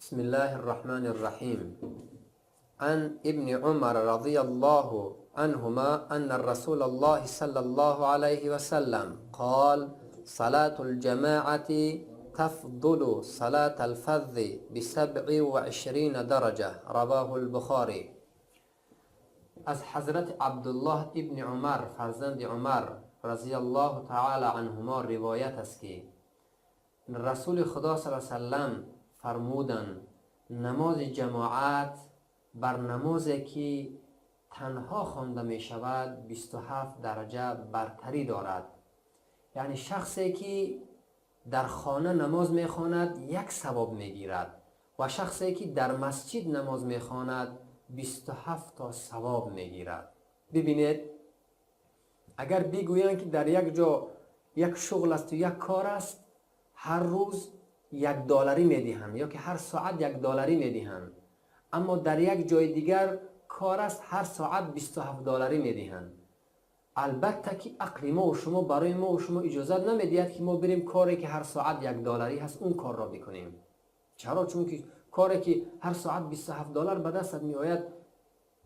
بسم الله الرحمن الرحيم. عن ابن عمر رضي الله عنهما أن الرسول الله صلى الله عليه وسلم قال: صلاة الجماعة تفضل صلاة الفذ ب27 درجة. رواه البخاري. از حضرت عبدالله ابن عمر، فرزند عمر، رضی الله تعالی عنهما روایت است که رسول خدا صلی الله علیه وسلم فرمودند: نماز جماعت بر نمازی که تنها خوانده می شود 27 درجه برتری دارد. یعنی شخصی که در خانه نماز می خواند یک ثواب می گیرد و شخصی که در مسجد نماز می خواند 27 تا ثواب می گیرد. ببینید، اگر بگویند که در یک جا یک شغل است و یک کار است، هر روز 1 دلاری میدهند یا که هر ساعت 1 دلاری میدهند، اما در یک جای دیگر کار است، هر ساعت 27 دلاری میدهند، البته که عقل ما و شما برای ما و شما اجازت نمیدهد که ما بریم کاری که هر ساعت 1 دلاری هست اون کار را بکنیم. چرا؟ چون که کاری که هر ساعت 27 دلار به دستت میآید،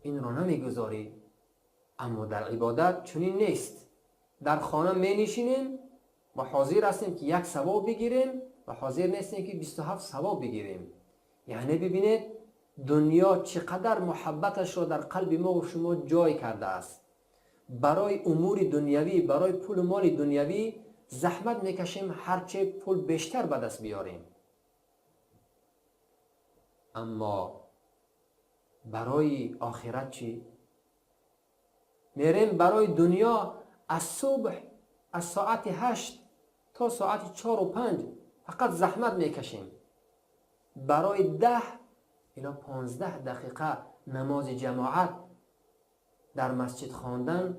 این را نمیگذاری. اما در عبادت چنین نیست. در خانه می نشینیم و حاضر هستیم که یک ثواب بگیریم و حاضر نیستیم که 27 ثواب بگیریم. یعنی ببینید، دنیا چقدر محبتش را در قلب ما و شما جای کرده است. برای امور دنیوی، برای پول و مال دنیوی زحمت میکشیم، هرچه پول بیشتر به دست بیاریم، اما برای آخرت چی؟ میریم برای دنیا از صبح، از ساعت 8 تا ساعت 4 و 5 فقط زحمت میکشیم، برای 10 الی 15 دقیقه نماز جماعت در مسجد خواندن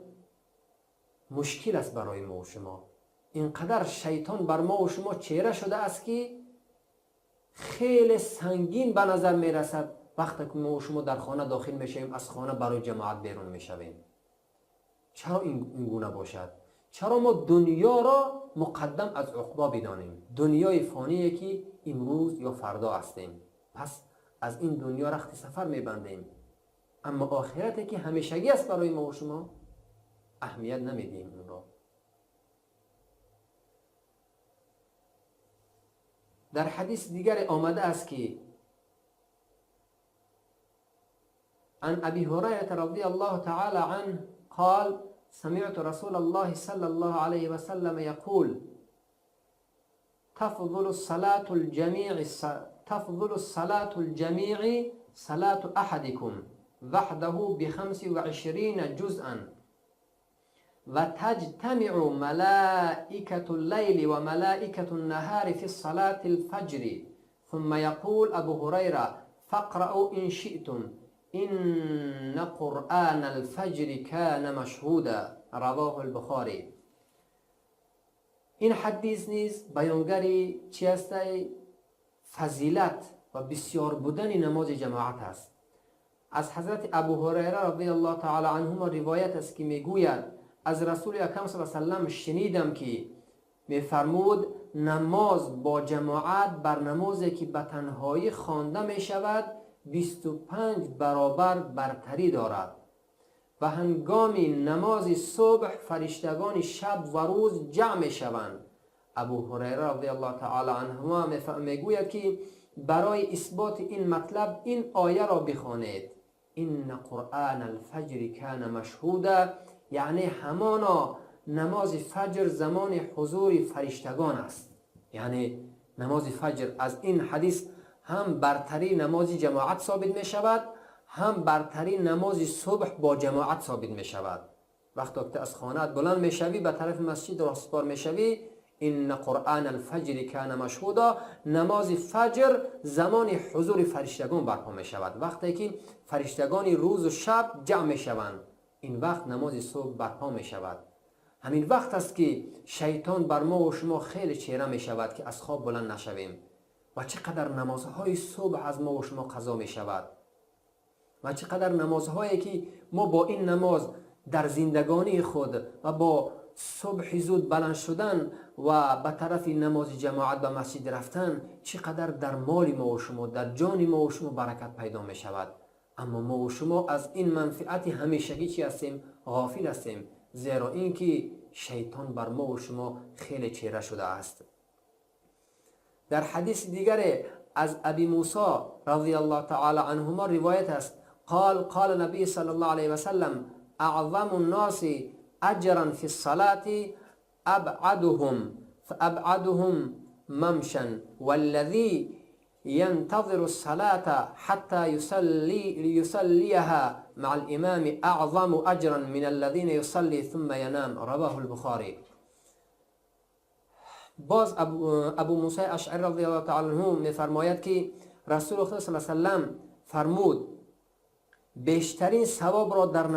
مشکل است برای ما و شما. اینقدر شیطان بر ما و شما چیره شده است که خیلی سنگین به نظر میرسد وقتی که ما و شما در خانه داخل میشویم، از خانه برای جماعت بیرون میشویم. چرا این گونه باشد؟ چرا ما دنیا را مقدم از عقبا بدانیم؟ دنیای فانیه که امروز یا فردا هستیم، پس از این دنیا رخت سفر میبندیم، اما آخرتی که همیشگی است برای ما و شما، اهمیت نمیدیم اون را. در حدیث دیگر آمده است که عن ابي هريره رضي الله تعالى عنه قال: سمعت رسول الله صلى الله عليه وسلم يقول: تفضل الصلاة الجميع صلاة أحدكم وحده ب25 جزءا، وتجتمع ملائكة الليل وملائكة النهار في الصلاة الفجر. ثم يقول أبو هريرة: فاقرأوا إن شئتم، إن قرآن الفجر كان مشهودا. رواه البخاري. این حدیث نیز بیانگری چی است؟ فضیلت و بسیار بودن نماز جماعت است. از حضرت ابو هریره رضی الله تعالی عنهما روایت است که میگوید: از رسول اکرم صلی الله علیه وسلم شنیدم که میفرمود نماز با جماعت بر نمازی که به تنهایی خوانده می شود 25 برابر برتری دارد و هنگام نماز صبح فرشتگان شب و روز جمع می شوند. ابو هریره رضی الله تعالی عنهما میگوید که برای اثبات این مطلب این آیه را بخوانید: ان قرآن الفجر کان مشهودا، یعنی همانا نماز فجر زمان حضور فرشتگان است. یعنی نماز فجر، از این حدیث هم برتری نماز جماعت ثابت می شود، هم برتری نماز صبح با جماعت ثابت می شود. وقتی که از خانه بلند می شوی، به طرف مسجد راهسپار می شوی، ان قرآن الفجر کان مشهودا، نماز فجر زمان حضور فرشتگان برپا می شود. وقتی که فرشتگان روز و شب جمع می شوند، این وقت نماز صبح برپا می شود. همین وقت است که شیطان بر ما و شما خیلی چیره می شود که از خواب بلند نشویم و چقدر نمازهای صبح از ما و شما قضا می شود و چقدر نمازهایی که ما با این نماز در زندگانی خود و با صبح زود بلند شدن و به طرف نماز جماعت به مسجد رفتن چقدر در مال ما و شما، در جان ما و شما برکت پیدا می شود. اما ما و شما از این منفعت همیشگی چی هستیم؟ غافل هستیم، زیرا اینکه شیطان بر ما و شما خیلی چیره شده است. در حدیث دیگر از ابی موسی رضی الله تعالی عنهما روایت است: قال قال نبی صلی الله علیه و سلم اعظم الناس اجرا فی الصلاة ابعدهم فابعدهم ممشا والذی ينتظر الصلاة حتى يصليها مع الإمام أعظم أجرا من الذين يصلي ثم ينام. رواه البخاري. باز ابو موسی اشعری رضی الله تعالی عنه میفرماید که رسول خدا صلی الله علیه و سلم فرمود: بیشترین ثواب را در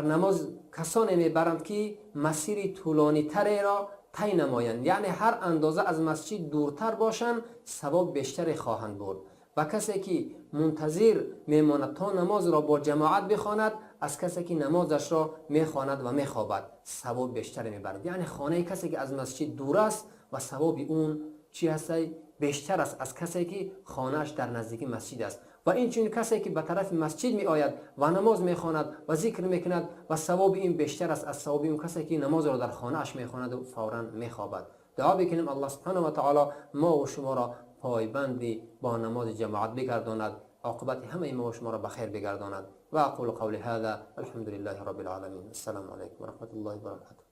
نماز کسانی میبرند که مسیر طولانی تری را طی نمایند، یعنی هر اندازه از مسجد دورتر باشند ثواب بیشتری خواهند برد، و کسی که منتظر میماند تا نماز را با جماعت بخواند از کسی که نمازش را میخواند و میخوابد ثواب بیشتری میبرد. یعنی خانه کسی که از مسجد دور است و ثواب اون چی هست؟ بیشتر است از کسی که خانهش در نزدیکی مسجد است. و این چنین کسی که به طرف مسجد می آید و نماز می خواند و ذکر می کند و ثواب این بیشتر است از ثواب اون کسی که نماز را در خانه اش می خواند و فورا می خوابد. دعا بکنیم الله سبحانه و تعالی ما و شما را پایبندی با نماز جماعت بگرداند، عاقبت همه ما و شما را بخیر بگرداند. و اقول قولی هذا الحمد لله رب العالمین. السلام علیکم و رحمت الله و برکاته.